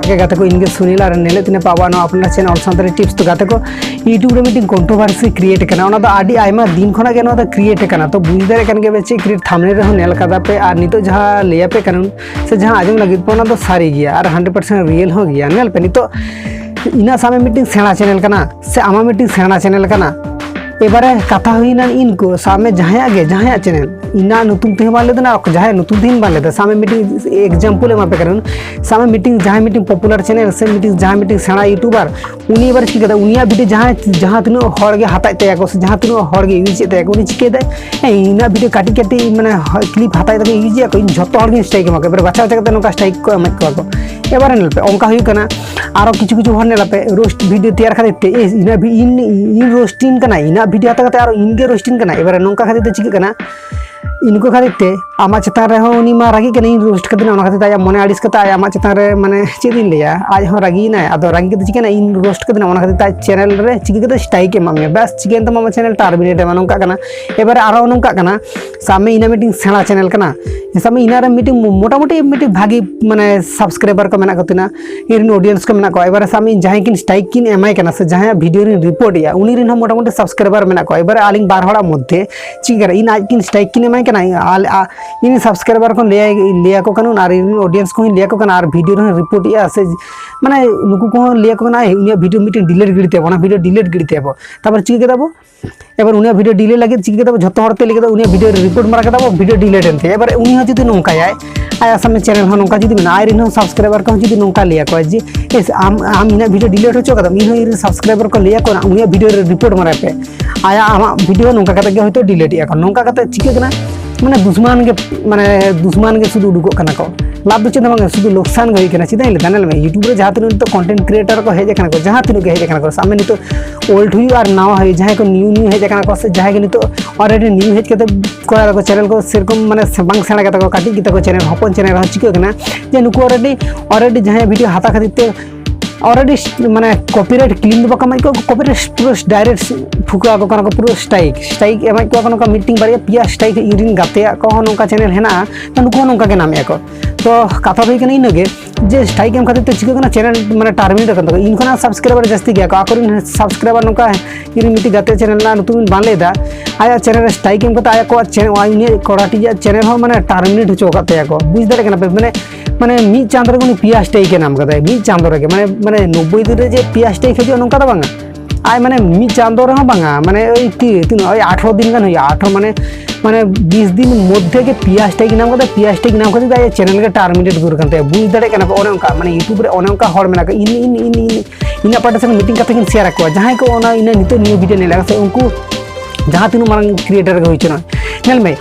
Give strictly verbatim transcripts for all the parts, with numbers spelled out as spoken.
ᱜᱟᱛᱮ ᱠᱚ, ᱤᱧ ᱜᱮ ᱥᱩᱱᱤᱞ ᱟᱨ ᱧᱮᱞᱮᱫ ᱛᱤᱧᱟᱹ ᱯᱮ ᱟᱵᱚᱣᱟᱜ ᱱᱚᱣᱟ ᱟᱯᱱᱟᱨ ᱪᱮᱱᱮᱞ ᱚᱞ ᱥᱟᱱᱛᱟᱲᱤ ᱴᱤᱯᱥ᱾ ᱛᱚ ᱜᱟᱛᱮ ᱠᱚ, YouTube ᱨᱮ ᱢᱤᱫᱴᱤᱝ ᱠᱚᱱᱴᱨᱳᱵᱷᱟᱨᱥᱤ ᱠᱨᱤᱭᱮᱴ ᱠᱟᱱᱟ, ᱚᱱᱟ ᱫᱚ ᱟᱹᱰᱤ ᱟᱭᱢᱟ ᱫᱤᱱ ᱠᱷᱚᱱᱟᱜ ᱜᱮ ᱱᱚᱣᱟ ᱫᱚ ᱠᱨᱤᱭᱮᱴ ᱠᱟᱱᱟ᱾ ᱛᱚ ᱵᱩᱡᱽ ᱫᱟᱲᱮᱭᱟᱜ ᱠᱟᱱ ᱜᱮᱭᱟ ᱯᱮ ᱪᱮᱫ ᱠᱨᱤᱭᱮᱴ, ᱛᱷᱟᱢᱵᱽᱱᱮᱞ ᱨᱮᱦᱚᱸ ᱧᱮᱞ ᱠᱟᱫᱟ ᱯᱮ, ᱟᱨ ᱱᱤᱛᱚᱜ ᱡᱟᱦᱟᱸ ᱞᱟᱹᱭ ᱟᱯᱮ ᱠᱟᱱᱟ ᱥᱮ ᱡᱟᱦᱟᱸ ᱟᱸᱡᱚᱢ ᱞᱟᱹᱜᱤᱫ ᱯᱮ, ᱚᱱᱟ ᱫᱚ ᱥᱟᱹᱨᱤ ᱜᱮᱭᱟ ᱟᱨ ᱦᱟᱱᱰᱨᱮᱰ ᱯᱟᱨᱥᱮᱱᱴ ᱨᱤᱭᱮᱞ ᱦᱚᱸ ᱜᱮᱭᱟ᱾ ᱧᱮᱞ ᱯᱮ, ᱱᱤᱛᱚᱜ ᱤᱧᱟᱹᱜ ᱥᱟᱵ ᱢᱮ ᱢᱤᱫᱴᱤᱝ ᱥᱮᱬᱟ ᱪᱮᱱᱮᱞ ᱠᱟᱱᱟ ᱥᱮ ᱟᱢᱟᱜ ᱢᱤᱫᱴᱤᱝ ᱥᱮᱬᱟ ᱪᱮᱱᱮᱞ ᱠᱟᱱᱟ, ᱮᱵᱟᱨᱮ ᱠᱟᱛᱷᱟ ᱦᱩᱭᱱᱟ ᱤᱱᱠᱩ, ᱥᱟᱵ ᱢᱮ ᱡᱟᱦᱟᱸᱭᱟᱜ ᱜᱮ, ᱡᱟᱦᱟᱸᱭᱟᱜ ᱪᱮᱱᱮᱞ, ᱤᱧᱟᱹᱜ ᱧᱩᱛᱩᱢ ᱛᱮᱦᱚᱸ ᱵᱟᱝ ᱞᱟᱹᱭ ᱫᱟ, ᱟᱨ ᱡᱟᱦᱟᱸᱭᱟᱜ ᱧᱩᱛᱩᱢ ᱛᱮᱦᱚᱸ ᱵᱟᱝ ᱞᱟᱹᱭ ᱫᱟ, ᱥᱟᱵ ᱢᱮ ᱢᱤᱫᱴᱤᱝ ᱮᱠᱡᱟᱢᱯᱚᱞ ᱮᱢᱟ ᱯᱮ ᱠᱟᱱᱟ, ᱥᱟᱵ ᱢᱮ ᱢᱤᱫᱴᱤᱝ ᱡᱟᱦᱟᱸᱭ ᱢᱤᱫᱴᱤᱝ ᱯᱚᱯᱩᱞᱟᱨ ᱪᱮᱱᱮᱞ ᱥᱮ ᱢᱤᱫᱴᱤᱝ ᱡᱟᱦᱟᱸᱭ ᱢᱤᱫᱴᱤᱝ ᱥᱮᱬᱟ ᱤᱭᱩᱴᱩᱵᱟᱨ, ᱩᱱᱤ ᱮᱵᱟᱨ ᱪᱤᱠᱟᱹ ᱠᱮᱫᱟ, ᱩᱱᱤᱭᱟᱜ ᱵᱷᱤᱰᱤᱭᱳ ᱡᱟᱦᱟᱸ, ᱡᱟᱦᱟᱸ ᱛᱤᱱᱟᱹᱜ ᱦᱚᱲ ᱜᱮ ᱦᱟᱛᱟᱣᱮᱫ ᱛᱟᱭᱟ ᱠᱚ ᱥᱮ ᱡᱟᱦᱟᱸ ᱛᱤᱱᱟᱹᱜ ᱦᱚᱲ ᱜᱮ ᱤᱭᱩᱡᱮᱫ ᱛᱟᱭᱟ ᱠᱚ, ᱩᱱᱤ ᱪᱤᱠᱟᱹᱭᱮᱫᱟᱭ? ᱦᱮᱸ, ᱤᱧᱟᱹᱜ ᱵᱷᱤᱰᱤᱭᱳ ᱠᱟᱹᱴᱤᱡ ᱠᱟᱹᱴᱤᱡ ᱢᱟᱱᱮ ᱠᱞᱤᱯ ᱦᱟᱛᱟᱣ ᱠᱟᱛᱮ ᱤᱭᱩᱡᱮᱫ ᱟᱠᱚ, ᱤᱧ ᱡᱷᱚᱛᱚ ᱦᱚᱲ ᱜᱤᱧ ᱥᱴᱨᱟᱭᱤᱠ ᱮᱢᱟ ᱠᱚᱣᱟ, ᱮᱵᱟᱨᱮ ᱵᱟᱪᱷᱟᱣ ᱵᱟᱪᱷᱟᱣ ᱠᱟᱛᱮ ᱱᱚᱝᱠᱟ ᱥᱴᱨᱟᱭᱤᱠ ᱠᱚ ᱮᱢᱮᱫ ᱠᱚᱣᱟ ᱠᱚ᱾ ᱮᱵᱟᱨᱮ ᱧᱮᱞ ᱯᱮ, ᱚᱱᱠᱟ ᱦᱩᱭᱩᱜ ᱠᱟᱱᱟ᱾ ᱟᱨᱚ ᱠᱤᱪᱷᱩ ᱠᱤᱪᱷᱩ ᱦᱚᱲ ᱧᱮᱞ ᱯᱮ, ᱨᱳᱥᱴ ᱵᱷᱤᱰᱤᱭᱳ ᱛᱮᱭᱟᱨ ᱠᱷᱟᱹᱛᱤᱨ ᱛᱮ, ᱤᱧ, ᱤᱧ, ᱤᱧ ᱨᱳᱥᱴᱤᱝ ᱠᱟᱱᱟ, ᱤᱧᱟᱹᱜ ᱵᱷᱤᱰᱤᱭᱳ ᱦᱟᱛᱟᱣ ᱠᱟᱛᱮ ᱟᱨᱚ ᱤᱧ ᱜᱮ ᱨᱳᱥᱴᱤᱝ ᱠᱟᱱᱟ᱾ ᱮᱵᱟᱨᱮ ᱱᱚᱝᱠᱟ ᱠᱷᱟᱹᱛᱤᱨ ᱛᱮ ᱪᱤᱠᱟᱹᱜ ᱠᱟᱱᱟ, ᱤᱱᱠᱩ ᱠᱷᱟᱹᱛᱤᱨ ᱛᱮ ᱟᱢᱟᱜ ᱪᱮᱛᱟᱱ ᱨᱮᱦᱚᱸ ᱩᱱᱤ ᱢᱟ ᱨᱟᱹᱜᱤᱜ ᱠᱟᱱᱟ, ᱤᱧ ᱨᱳᱥᱴ ᱠᱟᱫᱮᱱᱟ, ᱚᱱᱟ ᱠᱷᱟᱹᱛᱤᱨ ᱛᱮ ᱟᱭᱟᱜ ᱢᱚᱱᱮ ᱟᱹᱲᱤᱥ ᱠᱟᱛᱮ ᱟᱭᱟᱜ ᱟᱢᱟᱜ ᱪᱮᱛᱟᱱ ᱨᱮ, ᱢᱟᱱᱮ, ᱪᱮᱫ ᱤᱧ ᱞᱟᱹᱭᱟ, ᱟᱡ ᱦᱚᱸ ᱨᱟᱹᱜᱤᱭᱮᱱᱟᱭ᱾ ᱟᱫᱚ ᱨᱟᱹᱜᱤ ᱠᱟᱛᱮ ᱪᱤᱠᱟᱹᱭᱮᱱᱟ, ᱤᱧ ᱨᱳᱥᱴ ᱠᱟᱫᱮᱱᱟ, ᱚᱱᱟ ᱠᱷᱟᱹᱛᱤᱨ ᱛᱮ ᱟᱡ ᱪᱮᱱᱮᱞ ᱨᱮ ᱪᱤᱠᱟᱹ ᱠᱟᱛᱮ ᱥᱴᱨᱟᱭᱤᱠ ᱮ ᱮᱢᱟᱜ ᱢᱮᱭᱟ, ᱵᱟᱥ ᱪᱤᱠᱟᱹᱭᱮᱱ ᱛᱟᱢᱟ, ᱟᱢᱟᱜ ᱪᱮᱱᱮᱞ ᱴᱟᱨᱢᱤᱱᱮᱴ ᱮᱢᱟ, ᱱᱚᱝᱠᱟᱜ ᱠᱟᱱᱟ᱾ ᱮᱵᱟᱨᱮ ᱟᱨᱚ ᱱᱚᱝᱠᱟᱜ ᱠᱟᱱᱟ, ᱥᱟᱵ ᱢᱮ ᱤᱧᱟᱹᱜ ᱢᱤᱫᱴᱤᱝ ᱥᱮᱬᱟ ᱪᱮᱱᱮᱞ ᱠᱟᱱᱟ, ᱥᱟᱵ ᱢᱮ ᱤᱧᱟᱹᱜ ᱨᱮ ᱢᱤᱫᱴᱤᱝ ᱢᱚ-, ᱢᱚᱴᱟᱢᱩᱴᱤ ᱢᱤᱫᱴᱤᱝ ᱵᱷᱟᱜᱤ, ᱢᱟᱱᱮ, ᱥᱟᱵᱥᱠᱨᱟᱭᱵᱟᱨ ᱠᱚ ᱢᱮᱱᱟᱜ ᱠᱚ ᱛᱤᱧᱟ, ᱤᱧ ᱨᱮᱱ ᱚᱰᱤᱭᱮᱱᱥ ᱠᱚ ᱢᱮᱱᱟᱜ ᱠᱚᱣᱟ᱾ ᱮᱵᱟᱨᱮ ᱥᱟᱵ ᱢᱮ ᱤᱧ ᱡᱟᱦᱟᱸᱭ ᱠᱤᱱ ᱥᱴᱨᱟᱭᱤᱠ ᱠᱤᱱ ᱮᱢᱟᱭ ᱠᱟᱱᱟ ᱥᱮ ᱡᱟᱦᱟᱸᱭᱟᱜ ᱵᱷᱤᱰᱤᱭᱳ ᱨᱤᱧ ᱨᱤᱯᱳᱨᱴ ᱮᱜᱼᱟ, ᱩᱱᱤ ᱨᱮᱱ ᱦᱚᱸ ᱢᱚᱴᱟᱢᱩᱴᱤ ᱥᱟᱵᱥᱠᱨᱟᱭᱵᱟᱨ ᱢᱮᱱᱟᱜ ᱠᱚᱣᱟ᱾ ᱮᱵᱟᱨᱮ ᱟᱹᱞᱤᱧ ᱵᱟᱨ ᱦᱚᱲᱟᱜ ᱢᱚᱫᱽᱫᱷᱮ ᱪᱤᱠᱟᱹ ᱠᱟᱱᱟ, ᱤᱧ ᱟᱡ ᱠᱤᱱ ᱥᱴᱨᱟᱭᱤᱠ ᱠᱤᱱ ᱮᱢᱟᱭ ᱠᱟᱱᱟ, ᱟᱞ-, ᱟ-, ᱤᱧ ᱥᱟᱵᱥᱠᱨᱟᱭᱵᱟᱨ ᱠᱚ ᱞᱟᱹᱭ, ᱞᱟᱹᱭ ᱟᱠᱚ ᱠᱟᱱᱟ ᱟᱨ ᱤᱧ ᱨᱮᱱ ᱚᱰᱤᱭᱮᱱᱥ ᱠᱚᱦᱚᱸᱧ ᱞᱟᱹᱭ ᱟᱠᱚ ᱠᱟᱱᱟ ᱟᱨ ᱵᱷᱤᱰᱤᱭᱳ ᱨᱮᱦᱚᱸ ᱨᱤᱯᱳᱨᱴ ᱮᱜᱼᱟ ᱥᱮ, ᱢᱟᱱᱮ, ᱱᱩᱠᱩ ᱠᱚᱦᱚᱸ ᱞᱟᱹᱭ ᱟᱠᱚ ᱠᱟᱱᱟ, "ᱮᱭ, ᱩᱱᱤᱭᱟᱜ ᱵᱷᱤᱰᱤᱭᱳ ᱢᱤᱫᱴᱮᱱ ᱰᱤᱞᱤᱴ ᱜᱤᱰᱤ ᱛᱟᱭᱟ, ᱚᱱᱟ ᱵᱷᱤᱰᱤᱭᱳ ᱰᱤᱞᱤᱴ ᱜᱤᱰᱤ ᱛᱟᱭᱟ ᱵᱚ᱾" ᱛᱟᱨᱯᱚᱨ ᱪᱤᱠᱟᱹ ᱠᱮᱫᱟ ᱵᱚ? ᱮᱵᱟᱨ ᱩᱱᱤᱭᱟᱜ ᱵᱷᱤᱰᱤᱭᱳ ᱰᱤᱞᱮ ᱞᱟᱹᱜᱤᱫ ᱪᱤᱠᱟᱹ ᱠᱮᱫᱟ ᱵᱚ? ᱡᱷᱚᱛᱚ ᱦᱚᱲ ᱛᱮ ᱞᱟᱹᱭ ᱠᱮᱫᱟ, ᱩᱱᱤᱭᱟᱜ ᱵᱷᱤᱰᱤᱭᱳ ᱨᱤᱯᱳᱨᱴ ᱢᱟᱨᱟ ᱠᱮᱫᱟ ᱵᱚ, ᱵᱷᱤᱰᱤᱭᱳ ᱰᱤᱞᱮᱴ ᱮᱱ ᱛᱟᱭᱟ᱾ ᱮᱵᱟᱨ ᱩᱱᱤ ᱦᱚᱸ ᱡᱩᱫᱤ ᱱᱚᱝᱠᱟᱭᱟᱭ, ᱟᱭᱟᱜ ᱥᱟᱢᱱᱮ ᱪᱮᱱᱮᱞ ᱦᱚᱸ ᱱᱚᱝᱠᱟ ᱡᱩᱫᱤ ᱢᱮᱱᱟᱜᱼᱟ, ᱟᱡ ᱨᱮᱱ ᱦᱚᱸ ᱥᱟᱵᱥᱠᱨᱟᱭᱵᱟᱨ ᱠᱚᱦᱚᱸ ᱡᱩᱫᱤ ᱱᱚᱝᱠᱟ ᱞᱟᱹᱭ ᱟᱠᱚᱣᱟ ᱡᱮ, "ᱮᱥ, ᱟᱢ, ᱟᱢ ᱤᱧᱟᱹᱜ ᱵᱷᱤᱰᱤᱭᱳ ᱰᱤᱞᱮᱴ ᱦᱚᱪᱚ ᱠᱟᱫᱟᱢ, ᱤᱧ ᱦᱚᱸ ᱤᱧ ᱨᱮᱱ ᱥᱟᱵᱥᱠᱨᱟᱭᱵᱟᱨ ᱠᱚ ᱞᱟᱹᱭ ᱟᱠᱚ ᱠᱟᱱᱟ, ᱩᱱᱤᱭᱟᱜ ᱵᱷᱤᱰᱤᱭᱳ ᱨᱮ ᱨᱤᱯᱳᱨᱴ ᱢᱟᱨᱟᱭ ᱯᱮ, ᱟᱭᱟᱜ ᱟᱢᱟᱜ ᱵᱷᱤᱰᱤᱭᱳ ᱱᱚᱝᱠᱟ ᱠᱟᱛᱮ ᱜᱮ ᱦᱚᱭᱛᱳ ᱰᱤᱞᱮᱴ ᱮᱜᱼᱟ ᱠᱚ᱾" ᱱᱚᱝᱠᱟ ᱠᱟᱛᱮ ᱪᱤᱠᱟᱹᱜ ᱠᱟᱱᱟ, ᱢᱟᱱᱮ ᱫᱩᱥᱢᱟᱱ ᱜᱮ, ᱢᱟᱱᱮ ᱫᱩᱥᱢᱟᱱ ᱜᱮ ᱥᱩᱫᱷᱩ ᱩᱰᱩᱠᱚᱜ ᱠᱟᱱᱟ ᱠᱚ, ᱞᱟᱵᱷ ᱫᱚ ᱪᱮᱫ ᱦᱚᱸ ᱵᱟᱝ, ᱥᱩᱫᱷᱩ ᱞᱳᱠᱥᱟᱱ ᱜᱮ ᱦᱩᱭᱩᱜ ᱠᱟᱱᱟ᱾ ᱪᱮᱫᱟᱜ ᱤᱧ ᱞᱟᱹᱭᱫᱟ, ᱧᱮᱞ ᱢᱮ, YouTube ᱨᱮ ᱡᱟᱦᱟᱸ ᱛᱤᱱᱟᱹᱜ ᱱᱤᱛᱚᱜ ᱠᱚᱱᱴᱮᱱᱴ ᱠᱨᱤᱭᱮᱴᱟᱨ ᱠᱚ ᱦᱮᱡ ᱟᱠᱟᱱᱟ ᱠᱚ, ᱡᱟᱦᱟᱸ ᱛᱤᱱᱟᱹᱜ ᱜᱮ ᱦᱮᱡ ᱟᱠᱟᱱᱟ ᱠᱚ, ᱥᱟᱵ ᱢᱮ ᱱᱤᱛᱚᱜ ᱳᱞᱰ ᱦᱩᱭᱩᱜ ᱟᱨ ᱱᱟᱣᱟ ᱦᱩᱭᱩᱜ, ᱡᱟᱦᱟᱸᱭ ᱠᱚ ᱱᱤᱭᱩ ᱱᱤᱭᱩ ᱦᱮᱡ ᱟᱠᱟᱱᱟ ᱠᱚ ᱥᱮ ᱡᱟᱦᱟᱸᱭ ᱜᱮ ᱱᱤᱛᱚᱜ ᱚᱞᱨᱮᱰᱤ ᱱᱤᱭᱩ ᱦᱮᱡ ᱠᱟᱛᱮ ᱠᱚᱨᱟᱣ ᱫᱟᱠᱚ, ᱪᱮᱱᱮᱞ ᱠᱚ ᱥᱮᱨᱚᱠᱚᱢ ᱢᱟᱱᱮ ᱥᱮ-, ᱵᱟᱝ ᱥᱮᱬᱟ ᱜᱮᱛᱟ ᱠᱚ, ᱠᱟᱹᱴᱤᱡ ᱜᱮᱛᱟ ᱠᱚ ᱪᱮᱱᱮᱞ, ᱦᱚᱯᱚᱱ ᱪᱮᱱᱮᱞ ᱨᱮᱦᱚᱸ ᱪᱤᱠᱟᱹᱜ ᱠᱟᱱᱟ ᱡᱮ ᱱᱩᱠᱩ ᱚᱞᱨᱮᱰᱤ, ᱚᱞᱨᱮᱰᱤ ᱡᱟᱦᱟᱸᱭᱟᱜ ᱵᱷᱤᱰᱤᱭᱳ ᱦᱟᱛᱟᱣ ᱠᱷᱟᱹᱛᱤᱨ ᱛᱮ already ᱢᱟᱱᱮ copyright claim ᱫᱚ ᱵᱟᱠᱚ ᱮᱢᱟᱭ ᱠᱚᱣᱟ, copyright ᱯᱩᱨᱟᱹ direct ᱯᱷᱩᱠᱟᱹ ᱟᱠᱚ ᱠᱟᱱᱟ ᱠᱚ, ᱯᱩᱨᱟᱹ strike, strike ᱮᱢᱟᱭ ᱠᱚᱣᱟ ᱠᱚ᱾ ᱱᱚᱝᱠᱟ ᱢᱤᱫᱴᱤᱝ ᱵᱟᱨᱭᱟ ᱯᱮᱭᱟ strike, ᱤᱧ ᱨᱮᱱ ᱜᱟᱛᱮᱭᱟᱜ ᱠᱚᱦᱚᱸ ᱱᱚᱝᱠᱟ channel ᱦᱮᱱᱟᱜᱼᱟ, ᱛᱚ ᱱᱩᱠᱩ ᱦᱚᱸ ᱱᱚᱝᱠᱟ ᱜᱮ ᱱᱟᱢᱮᱜᱼᱟ ᱠᱚ᱾ ᱛᱚ ᱠᱟᱛᱷᱟ ᱫᱚ ᱦᱩᱭᱩᱜ ᱠᱟᱱᱟ ᱤᱱᱟᱹᱜᱮ, ᱡᱮ strike ᱮᱢ ᱠᱷᱟᱹᱛᱤᱨ ᱛᱮ ᱪᱤᱠᱟᱹᱜ ᱠᱟᱱᱟ, channel ᱢᱟᱱᱮ terminate ᱟᱠᱟᱱ ᱛᱟᱠᱚᱣᱟ᱾ ᱤᱧ ᱠᱷᱚᱱᱟᱜ subscriber ᱡᱟᱹᱥᱛᱤ ᱜᱮᱭᱟ ᱠᱚ, ᱟᱠᱚᱨᱮᱱ subscriber ᱱᱚᱝᱠᱟ ᱤᱧ ᱨᱮᱱ ᱢᱤᱫᱴᱤᱡ ᱜᱟᱛᱮ channel ᱨᱮᱱᱟᱜ ᱧᱩᱛᱩᱢ ᱤᱧ ᱵᱟᱝ ᱞᱟᱹᱭᱫᱟ, ᱟᱭᱟᱜ channel ᱨᱮ strike ᱮᱢ ᱠᱟᱛᱮ ᱟᱭᱟᱜ ᱠᱚᱣᱟᱜ channel, ᱩᱱᱤᱭᱟᱜ ᱠᱚᱲᱟᱴᱤᱡᱟᱜ channel ᱦᱚᱸ ᱢᱟᱱᱮ terminate ᱦᱚᱪᱚ ᱟᱠᱟᱫ ᱛᱟᱭᱟ ᱠᱚ᱾ ᱵᱩᱡᱽ ᱫᱟᱲᱮᱭᱟᱜ ᱠᱟᱱᱟ ᱯᱮ? ᱢᱟᱱᱮ, ᱢᱟᱱᱮ ᱢᱤᱫ ᱪᱟᱸᱫᱚ ᱨᱮᱜᱮ ᱩᱱᱤ ᱯᱮᱭᱟ strike ᱮ ᱧᱟᱢ ᱠᱟᱫᱟᱭ, ᱢᱤᱫ ᱪᱟᱸᱫᱚ ᱨᱮᱜᱮ᱾ ᱢᱟᱱᱮ, ᱢᱟᱱᱮ ᱱᱚᱵᱵᱳᱭ ᱫᱤᱱ ᱨᱮ ᱡᱮ ᱯᱮᱭᱟ strike ᱦᱤᱡᱩᱜᱼᱟ, ᱱᱚᱝᱠᱟ ᱫᱚ ᱵᱟᱝᱟ᱾ ᱟᱡ ᱢᱟᱱᱮ ᱢᱤᱫ ᱪᱟᱸᱫᱚ ᱨᱮᱦᱚᱸ ᱵᱟᱝᱟ, ᱢᱟᱱᱮ ᱳᱭ ᱛᱤ-, ᱛᱤᱱᱟᱹᱜ, ᱳᱭ ᱟᱴᱷᱨᱚ ᱫᱤᱱ ᱜᱟᱱ ᱦᱩᱭᱩᱜᱼᱟ, ᱟᱴᱷᱨᱚ ᱢᱟᱱᱮ, ᱢᱟᱱᱮ ᱵᱤᱥ ᱫᱤᱱ ᱢᱚᱫᱽᱫᱷᱮ ᱜᱮ ᱯᱮᱭᱟ strike ᱧᱟᱢ ᱠᱟᱫᱟ, ᱯᱮᱭᱟ strike ᱧᱟᱢ ᱠᱟᱛᱮ ᱟᱭᱟᱜ channel ᱜᱮ terminate ᱩᱛᱟᱹᱨ ᱠᱟᱱ ᱛᱟᱭᱟ᱾ ᱵᱩᱡᱽ ᱫᱟᱲᱮᱭᱟᱜ ᱠᱟᱱᱟ ᱯᱮ? ᱚᱱᱮ ᱚᱱᱠᱟ, ᱢᱟᱱᱮ YouTube ᱨᱮ ᱚᱱᱮ ᱚᱱᱠᱟ ᱦᱚᱲ ᱢᱮᱱᱟᱜ ᱠᱚᱣᱟ᱾ ᱤᱧ, ᱤᱧ, ᱤᱧ, ᱤᱧ, ᱤᱧᱟᱹᱜ ᱯᱟᱦᱴᱟ ᱥᱮᱫ ᱢᱤᱫᱴᱤᱝ ᱠᱟᱛᱷᱟ ᱜᱤᱧ share ᱟᱠᱚᱣᱟ, ᱡᱟᱦᱟᱸᱭ ᱠᱚ ᱚᱱᱟ ᱤᱧᱟᱹᱜ ᱱᱤᱛᱚᱜ ᱱᱤᱭᱟᱹ video ᱧᱮᱞᱮᱫ ᱠᱚ ᱥᱮ, ᱩᱱᱠᱩ ᱡᱟᱦᱟᱸ ᱛᱤᱱᱟᱹᱜ ᱢᱟᱨᱟᱝ creator ᱜᱮ ᱦᱩᱭ ᱦᱚᱪᱚᱱᱟ, ᱧᱮᱞ ᱢᱮ,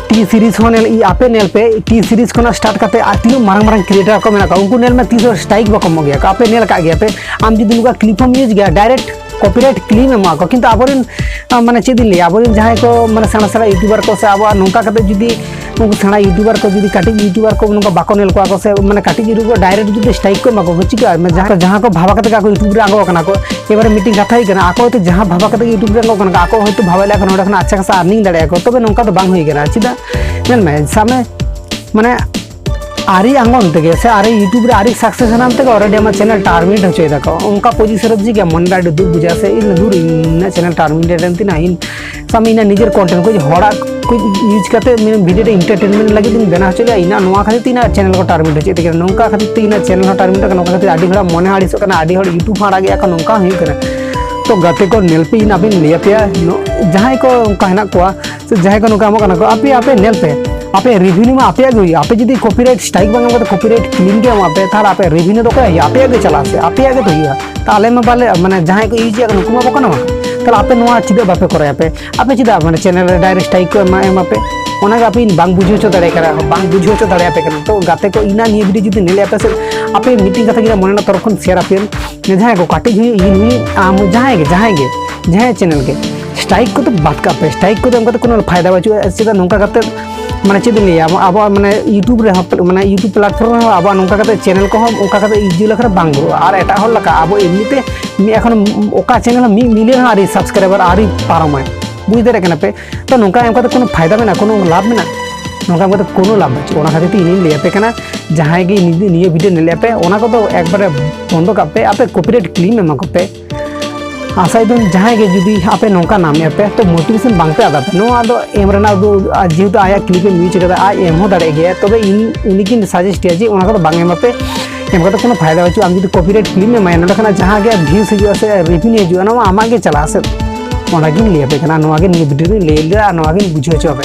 ᱴᱤ ᱥᱤᱨᱤᱡᱽ ᱦᱚᱸ ᱧᱮᱞ, ᱤ-, ᱟᱯᱮ ᱧᱮᱞ ᱯᱮ, ᱴᱤ ᱥᱤᱨᱤᱡᱽ ᱠᱷᱚᱱᱟᱜ start ᱠᱟᱛᱮ ᱟᱨ ᱛᱤᱱᱟᱹᱜ ᱢᱟᱨᱟᱝ ᱢᱟᱨᱟᱝ creator ᱠᱚ ᱢᱮᱱᱟᱜ ᱠᱚᱣᱟ, ᱩᱱᱠᱩ ᱧᱮᱞ ᱢᱮ ᱛᱤᱥ ᱦᱚᱸ strike ᱵᱟᱠᱚ ᱮᱢᱚᱜ ᱜᱮᱭᱟ ᱠᱚ᱾ ᱟᱯᱮ ᱧᱮᱞ ᱟᱠᱟᱫ ᱜᱮᱭᱟ ᱯᱮ, ᱟᱢ ᱡᱩᱫᱤ ᱱᱚᱝᱠᱟ clip ᱦᱚᱸᱢ use ᱜᱮᱭᱟ, direct copyright claim ᱮᱢᱚᱜᱼᱟ ᱠᱚ᱾ ᱠᱤᱱᱛᱩ ᱟᱵᱚᱨᱮᱱ, ᱟᱸ, ᱢᱟᱱᱮ ᱪᱮᱫ ᱤᱧ ᱞᱟᱹᱭᱟ, ᱟᱵᱚᱨᱮᱱ ᱡᱟᱦᱟᱸᱭ ᱠᱚ ᱢᱟᱱᱮ ᱥᱮᱬᱟ ᱥᱮᱬᱟ YouTuber ᱠᱚ ᱥᱮ ᱟᱵᱚᱣᱟᱜ ᱱᱚᱝᱠᱟ ᱠᱟᱛᱮ ᱡᱩᱫᱤ ᱩᱱᱠᱩ ᱥᱮᱬᱟ YouTuber ᱠᱚ ᱡᱩᱫᱤ ᱠᱟᱹᱴᱤᱡ YouTuber ᱠᱚ ᱱᱚᱝᱠᱟ ᱵᱟᱠᱚ ᱧᱮᱞ ᱠᱚᱣᱟ ᱠᱚ ᱥᱮ ᱢᱟᱱᱮ ᱠᱟᱹᱴᱤᱡ YouTuber ᱠᱚ direct ᱡᱩᱫᱤ strike ᱠᱚ ᱮᱢᱟ ᱠᱚ, ᱪᱤᱠᱟᱹᱜᱼᱟ? ᱡᱟᱦᱟᱸ, ᱡᱟᱦᱟᱸ ᱠᱚ ᱵᱷᱟᱵᱟ ᱠᱟᱛᱮ ᱜᱮ ᱟᱠᱚ YouTube ᱨᱮ ᱟᱬᱜᱚ ᱠᱟᱱᱟ ᱠᱚ, ᱮᱵᱟᱨᱮ ᱢᱤᱫᱴᱤᱡ ᱠᱟᱛᱷᱟ ᱦᱩᱭᱩᱜ ᱠᱟᱱᱟ, ᱟᱠᱚ ᱦᱚᱭᱛᱳ ᱡᱟᱦᱟᱸ ᱵᱷᱟᱵᱟ ᱠᱟᱛᱮ YouTube ᱨᱮ ᱟᱬᱜᱚ ᱠᱟᱱᱟ ᱠᱚ, ᱟᱠᱚ ᱦᱚᱭᱛᱳ ᱵᱷᱟᱵᱟ ᱞᱮᱫᱟ ᱠᱚ ᱱᱚᱸᱰᱮ ᱠᱷᱚᱱᱟᱜ ᱟᱪᱪᱷᱟ ᱠᱷᱟᱥᱟ earning ᱫᱟᱲᱮᱭᱟᱜᱼᱟ ᱠᱚ, ᱛᱚᱵᱮ ᱱᱚᱝᱠᱟ ᱫᱚ ᱵᱟᱝ ᱦᱩᱭ ᱠᱟᱱᱟ᱾ ᱪᱮᱫᱟᱜ? ᱧᱮᱞ ᱢᱮ, ᱥᱟᱵ ᱢᱮ, ᱢᱟᱱᱮ ᱟᱹᱣᱨᱤ ᱟᱬᱜᱚᱱ ᱛᱮᱜᱮ ᱥᱮ ᱟᱹᱣᱨᱤ YouTube ᱨᱮ ᱟᱹᱣᱨᱤ success ᱮᱱᱟᱢ ᱛᱮᱜᱮ already ᱟᱢᱟᱜ channel terminate ᱦᱚᱪᱚᱭ ᱫᱟᱠᱚ᱾ ᱚᱱᱠᱟ position ᱨᱮ ᱪᱮᱫ ᱜᱮ ᱢᱚᱱᱮ ᱨᱮ ᱟᱹᱰᱤ ᱫᱩᱠ ᱵᱩᱡᱷᱟᱹᱜᱼᱟ ᱥᱮ, ᱤᱧ ᱫᱩᱨ, ᱤᱧᱟᱹᱜ channel terminate ᱮᱱ ᱛᱤᱧᱟ, ᱤᱧ ᱥᱟᱵ ᱢᱮ ᱤᱧᱟᱹᱜ ᱱᱤᱡᱮᱨ content ᱠᱚ ᱦᱚᱲᱟᱜ ᱠᱚ use ᱠᱟᱛᱮ ᱢᱟᱱᱮ video ᱨᱮ entertainment ᱞᱟᱹᱜᱤᱫ ᱤᱧ ᱵᱮᱱᱟᱣ ᱦᱚᱪᱚ ᱞᱮᱫᱟ, ᱤᱧᱟᱹᱜ ᱱᱚᱣᱟ ᱠᱷᱟᱹᱛᱤᱨ ᱛᱮ ᱤᱧᱟᱹᱜ channel ᱠᱚ terminate ᱦᱚᱪᱚᱭᱮᱫ ᱛᱤᱧᱟ, ᱱᱚᱝᱠᱟ ᱠᱷᱟᱹᱛᱤᱨ ᱛᱮ ᱤᱧᱟᱹᱜ channel ᱦᱚᱸ terminate ᱠᱟᱱᱟ, ᱱᱚᱝᱠᱟ ᱠᱷᱟᱹᱛᱤᱨ ᱟᱹᱰᱤ ᱦᱚᱲᱟᱜ ᱢᱚᱱᱮ ᱦᱚᱸ ᱟᱹᱲᱤᱥᱚᱜ ᱠᱟᱱᱟ, ᱟᱹᱰᱤ ᱦᱚᱲ YouTube ᱦᱚᱸ ᱟᱲᱟᱜᱮᱜᱼᱟ ᱠᱚ, ᱱᱚᱝᱠᱟ ᱦᱚᱸ ᱦᱩᱭᱩᱜ ᱠᱟᱱᱟ᱾ ᱛᱚ ᱜᱟᱛᱮ ᱠᱚ ᱧᱮᱞ ᱯᱮ, ᱤᱧ ᱟᱯᱮᱧ ᱞᱟᱹᱭ ᱟᱯᱮᱭᱟ, ᱱᱚ-, ᱡᱟᱦᱟᱸᱭ ᱠᱚ ᱚᱱᱠᱟ ᱦᱮᱱᱟᱜ ᱠᱚᱣᱟ ᱥᱮ ᱡᱟᱦᱟᱸᱭ ᱠᱚ ᱱᱚᱝᱠᱟ ᱮᱢᱚᱜ ᱠᱟᱱᱟ ᱠᱚ, ᱟᱯᱮ, ᱟᱯᱮ ᱧᱮᱞ ᱯᱮ, ᱟᱯᱮ revenue ᱢᱟ ᱟᱯᱮᱭᱟᱜ ᱜᱮ ᱦᱩᱭᱩᱜᱼᱟ᱾ ᱟᱯᱮ ᱡᱩᱫᱤ copyright strike ᱵᱟᱝ ᱮᱢ ᱠᱟᱛᱮ copyright claim ᱜᱮ ᱮᱢᱚᱜ ᱟᱯᱮ, ᱛᱟᱦᱚᱞᱮ ᱟᱯᱮ revenue ᱫᱚ ᱚᱠᱚᱭᱟᱜ ᱦᱩᱭᱩᱜᱼᱟ? ᱟᱯᱮᱭᱟᱜ ᱜᱮ ᱪᱟᱞᱟᱜᱼᱟ ᱥᱮ, ᱟᱯᱮᱭᱟᱜ ᱜᱮ ᱛᱚ ᱦᱩᱭᱩᱜᱼᱟ᱾ ᱛᱟᱦᱚᱞᱮ ᱢᱟ ᱵᱟᱞᱮ, ᱢᱟᱱᱮ ᱡᱟᱦᱟᱸᱭ ᱠᱚ use ᱮᱫᱟ ᱱᱩᱠᱩ ᱢᱟ ᱵᱟᱠᱚ ᱧᱟᱢᱟ᱾ ᱛᱟᱦᱚᱞᱮ ᱟᱯᱮ ᱱᱚᱣᱟ ᱪᱮᱫᱟᱜ ᱵᱟᱯᱮ ᱠᱚᱨᱟᱣ ᱟᱯᱮ? ᱟᱯᱮ ᱪᱮᱫᱟᱜ ᱢᱟᱱᱮ channel ᱨᱮ direct strike ᱠᱚ ᱮᱢᱟ, ᱮᱢᱟ ᱯᱮ? ᱚᱱᱟᱜᱮ ᱟᱯᱮ ᱤᱧ ᱵᱟᱝ ᱵᱩᱡᱷᱟᱹᱣ ᱦᱚᱪᱚ ᱫᱟᱲᱮ ᱠᱟᱱᱟ, ᱵᱟᱝ ᱵᱩᱡᱷᱟᱹᱣ ᱦᱚᱪᱚ ᱫᱟᱲᱮ ᱟᱯᱮ ᱠᱟᱱᱟ᱾ ᱛᱚ ᱜᱟᱛᱮ ᱠᱚ, ᱤᱧᱟᱹᱜ ᱱᱤᱭᱟᱹ video ᱡᱩᱫᱤ ᱧᱮᱞᱮᱫ ᱟᱯᱮ ᱥᱮ, ᱟᱯᱮ ᱢᱤᱫᱴᱤᱡ ᱠᱟᱛᱷᱟ ᱜᱮ ᱢᱚᱱᱮ ᱨᱮᱱᱟᱜ ᱛᱚᱨᱚᱯ ᱠᱷᱚᱱ share ᱟᱯᱮ, ᱡᱟᱦᱟᱸᱭ ᱠᱚ ᱠᱟᱹᱴᱤᱡ ᱦᱩᱭᱩᱜ, ᱤᱧ ᱦᱩᱭᱩᱜ, ᱟᱢ, ᱡᱟᱦᱟᱸᱭ ᱜᱮ, ᱡᱟᱦᱟᱸᱭ ᱜᱮ, ᱡᱟᱦᱟᱸᱭ channel ᱜᱮ, strike ᱠᱚᱫᱚ ᱵᱟᱫ ᱠᱟᱜ ᱯᱮ᱾ Strike ᱠᱚᱫᱚ ᱮᱢ ᱠᱟᱛᱮ ᱠᱳᱱᱳ ᱯᱷᱟᱭᱫᱟ ᱵᱟᱹᱪᱩᱜᱼᱟ᱾ ᱪᱮᱫᱟᱜ ᱱᱚᱝᱠᱟ ᱠᱟᱛᱮ ᱢᱟᱱᱮ ᱪᱮᱫ ᱤᱧ ᱞᱟᱹᱭᱟ, ᱟᱵᱚᱣᱟᱜ ᱢᱟᱱᱮ YouTube ᱨᱮᱦᱚᱸ, ᱢᱟᱱᱮ YouTube platform ᱨᱮᱦᱚᱸ ᱟᱵᱚᱣᱟᱜ ᱱᱚᱝᱠᱟ ᱠᱟᱛᱮ ᱪᱮᱱᱮᱞ ᱠᱚᱦᱚᱸ ᱚᱱᱠᱟ ᱠᱟᱛᱮ ᱤᱫᱤ ᱞᱮᱠᱷᱟᱱ ᱵᱟᱝ ᱜᱟᱱᱚᱜᱼᱟ᱾ ᱟᱨ ᱮᱴᱟᱜ ᱦᱚᱲ ᱞᱮᱠᱟ ᱟᱵᱚ ᱮᱢᱱᱤᱛᱮ ᱢᱤᱫ, ᱮᱠᱷᱚᱱ ᱚᱠᱟ ᱪᱮᱱᱮᱞ ᱦᱚᱸ ᱢᱤᱫ ᱢᱤᱞᱤᱭᱚᱱ ᱦᱚᱸ ᱟᱹᱣᱨᱤ ᱥᱟᱵᱥᱠᱨᱟᱭᱵᱟᱨ ᱟᱹᱣᱨᱤ ᱯᱟᱨᱚᱢᱟᱭ᱾ ᱵᱩᱡᱽ ᱫᱟᱲᱮᱭᱟᱜ ᱠᱟᱱᱟ ᱯᱮ? ᱛᱚ ᱱᱚᱝᱠᱟ ᱮᱢ ᱠᱟᱛᱮ ᱠᱳᱱᱳ ᱯᱷᱟᱭᱫᱟ ᱢᱮᱱᱟᱜᱼᱟ? ᱠᱳᱱᱳ ᱞᱟᱵᱷ ᱢᱮᱱᱟᱜᱼᱟ? ᱱᱚᱝᱠᱟ ᱮᱢ ᱠᱟᱛᱮ ᱠᱳᱱᱳ ᱞᱟᱵᱷ ᱵᱟᱹᱪᱩᱜᱼᱟ᱾ ᱚᱱᱟ ᱠᱷᱟᱹᱛᱤᱨ ᱛᱮ ᱤᱧᱤᱧ ᱞᱟᱹᱭ ᱟᱯᱮ ᱠᱟᱱᱟ, ᱡᱟᱦᱟᱸᱭ ᱜᱮ ᱱᱤᱭᱟᱹ, ᱱᱤᱭᱟᱹ ᱵᱷᱤᱰᱤᱭᱳ ᱧᱮᱞᱮᱫ ᱯᱮ, ᱚᱱᱟ ᱠᱚᱫᱚ ᱮᱠᱵᱟᱨᱮ ᱵᱚᱱᱫᱚ ᱠᱟᱜ ᱯᱮ᱾ ᱟᱯᱮ ᱠᱚᱯᱤᱨᱟᱭᱤᱴ ᱠᱞᱮᱢ ᱮᱢᱟ ᱠᱚᱯᱮ᱾ ᱟᱥᱟᱭ ᱫᱟᱹᱧ ᱡᱟᱦᱟᱸᱭ ᱜᱮ ᱡᱩᱫᱤ ᱟᱯᱮ ᱱᱚᱝᱠᱟ ᱱᱟᱢᱮᱫ ᱯᱮ, ᱛᱚ ᱢᱳᱴᱤᱵᱷᱮᱥᱚᱱ ᱵᱟᱝ ᱯᱮ ᱟᱫᱟ ᱯᱮ᱾ ᱱᱚᱣᱟ ᱫᱚ ᱮᱢ ᱨᱮᱱᱟᱜ ᱫᱚ, ᱟᱨ ᱡᱮᱦᱮᱛᱩ ᱟᱭᱟᱜ ᱠᱞᱤᱯ ᱮ ᱢᱤᱭᱩᱡᱽ ᱠᱟᱫᱟ, ᱟᱡ ᱮᱢ ᱦᱚᱸ ᱫᱟᱲᱮᱭᱟᱜ ᱜᱮᱭᱟ, ᱛᱚᱵᱮ ᱤᱧ ᱩᱱᱤ ᱜᱤᱧ ᱥᱟᱡᱮᱥᱴ ᱮᱭᱟ ᱡᱮ ᱚᱱᱟ ᱠᱚᱫᱚ ᱵᱟᱝ ᱮᱢ ᱟᱯᱮ᱾ ᱮᱢ ᱠᱟᱛᱮ ᱠᱳᱱᱳ ᱯᱷᱟᱭᱫᱟ ᱵᱟᱹᱪᱩᱜᱼᱟ᱾ ᱟᱢ ᱡᱩᱫᱤ ᱠᱚᱯᱤᱨᱟᱭᱤᱴ ᱠᱞᱮᱢ ᱮᱢᱟᱭᱟ, ᱱᱚᱸᱰᱮ ᱠᱷᱚᱱᱟᱜ ᱡᱟᱦᱟᱸ ᱜᱮ ᱵᱷᱤᱭᱩᱥ ᱦᱤᱡᱩᱜᱼᱟ ᱥᱮ ᱨᱮᱵᱷᱤᱱᱤᱭᱩ ᱦᱤᱡᱩᱜᱼᱟ, ᱱᱚᱣᱟ ᱟᱢᱟᱜ ᱜᱮ ᱪᱟᱞᱟᱜᱼᱟ ᱥᱮ᱾ ᱚᱱᱟᱜᱤᱧ ᱞᱟᱹᱭ ᱟᱯᱮ ᱠᱟᱱᱟ, ᱱᱚᱣᱟ ᱜᱮ ᱱᱤᱭᱟᱹ ᱵᱷᱤᱰᱤᱭᱳ ᱨᱤᱧ ᱞᱟᱹᱭ ᱞᱮᱫᱟ ᱟᱨ ᱱᱚᱣᱟ ᱜᱤᱧ ᱵᱩᱡᱷᱟᱹᱣ ᱦᱚᱪᱚ ᱟᱯᱮ